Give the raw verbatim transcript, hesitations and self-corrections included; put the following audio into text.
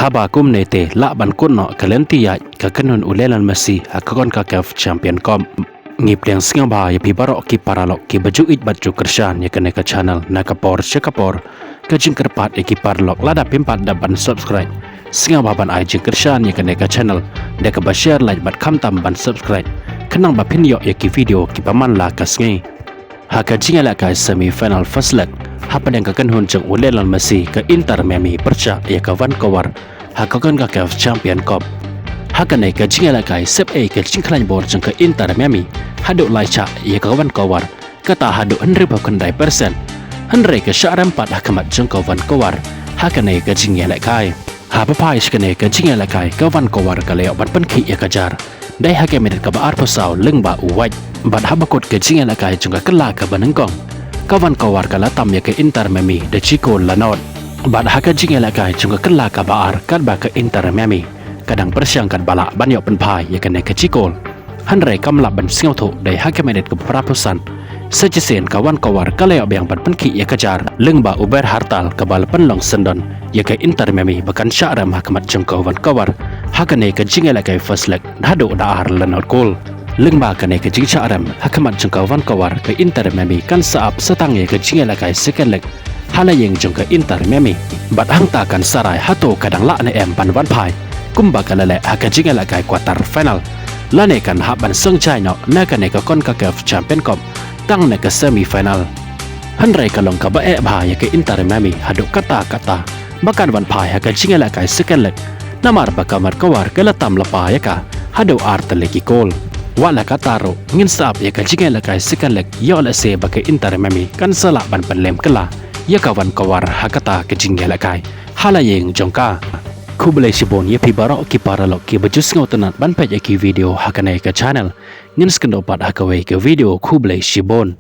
Haba kumne te lah ban kut noh ka lynti ïaid ka kynhun u Lionel Messi ha ka CONCACAF Champion Cup. Ngi pdiang sngewbha ïa phi baroh ki paralok kiba ju ïeit bad ju kyrshan ïa kane ka channel na ka por sha ka por. Ka jingkyrpad ïa ki paralok, lada phim pat dep ban subscribe, sngewbha ban ai jingkyrshan ïa kane ka channel da kaba share, like bad khamtam ban subscribe, khnang ba phin ïoh ïa ki video kiba man la ka sngi. Ha ka jingïalehkai semi final first leg, hapdeng ka kynhun jong u Lionel Messi, ka Inter Miami pyrshah ïa ka Vancouver ha ka CONCACAF Champion Cup. Ha kane ka jingïalehkai, sep ei ka jingkhlaiñ bor jong ka Inter Miami haduh lai shah ïa ka Vancouver, kata haduh hynriewphew khyndai percent. Hynrei ka shah rem pat ha khmat jong ka Vancouver ha kane ka jingïalehkai. Haba phai sha kane ka jingïalehkai, ka Vancouver ka la ïoh ban pynkhih ïa ka jar dei ha ka minit kaba arphew saw lyngba u White. Bad haba kut ka jingïalehkai jong ka kylla kaba nyngkong, ka Vancouver ka la tam ïa ka Inter Miami da shi kol la nod. Bad ha ka jingïalehkai jong ka kylla kaba ar, katba ka Inter Miami ka dang pyrshang katba lah ban ïoh pynphai ïa kane ka shi kol, hynrei kam lah ban sngewthuh dei ha ka minit kaba phraphew san. Sa shisien ka Vancouver ka la ïoh biang ban pynkhih ïa ka jar lyngba u Berhalter kaba la pynlong syndon ïa ka Inter Miami ba kan shah rem ha khmat jong ka Vancouver ha kane ka jingïalehkai first leg haduh da ar la nod kol. Lyngba kane ka jingshah rem ha khmat jong ka Vancouver, ka Inter Miami kan sa ap sa tang ïa ka jingïalehkai second leg ha la ïing jong ka Inter Miami. Bad hangta kan sa rai hato ka dang lah ne em ban wan phai kumba ka la leh ha ka jingïalehkai quarter final, lane kan hap ban song jai noh na kane ka CONCACAF Champion Cup tang na ka semi final. Hynrei ka long kaba eh bha ïa ka Inter Miami haduh katta katta ba kan wan phai ha ka jingïalehkai second leg, namar ba ka Vancouver ka la tam lypa ïa ka haduh ar tylli ki kol. Wat la katta ruh, ngin sa ap ïa ka jingïalehkai second leg, ïoh lehse ba ka Inter Miami kan sa lah ban pynlem kylla ïa ka Vancouver ha kata ka jingïalehkai ha la ïing jong ka. Khublei shibun ïa phi baroh ki paralok kiba ju sngewtynnat ban peit ïa ki video ha kane ka channel. Ngin sa ïakynduh pat ha kawei ka video. Khublei shibun.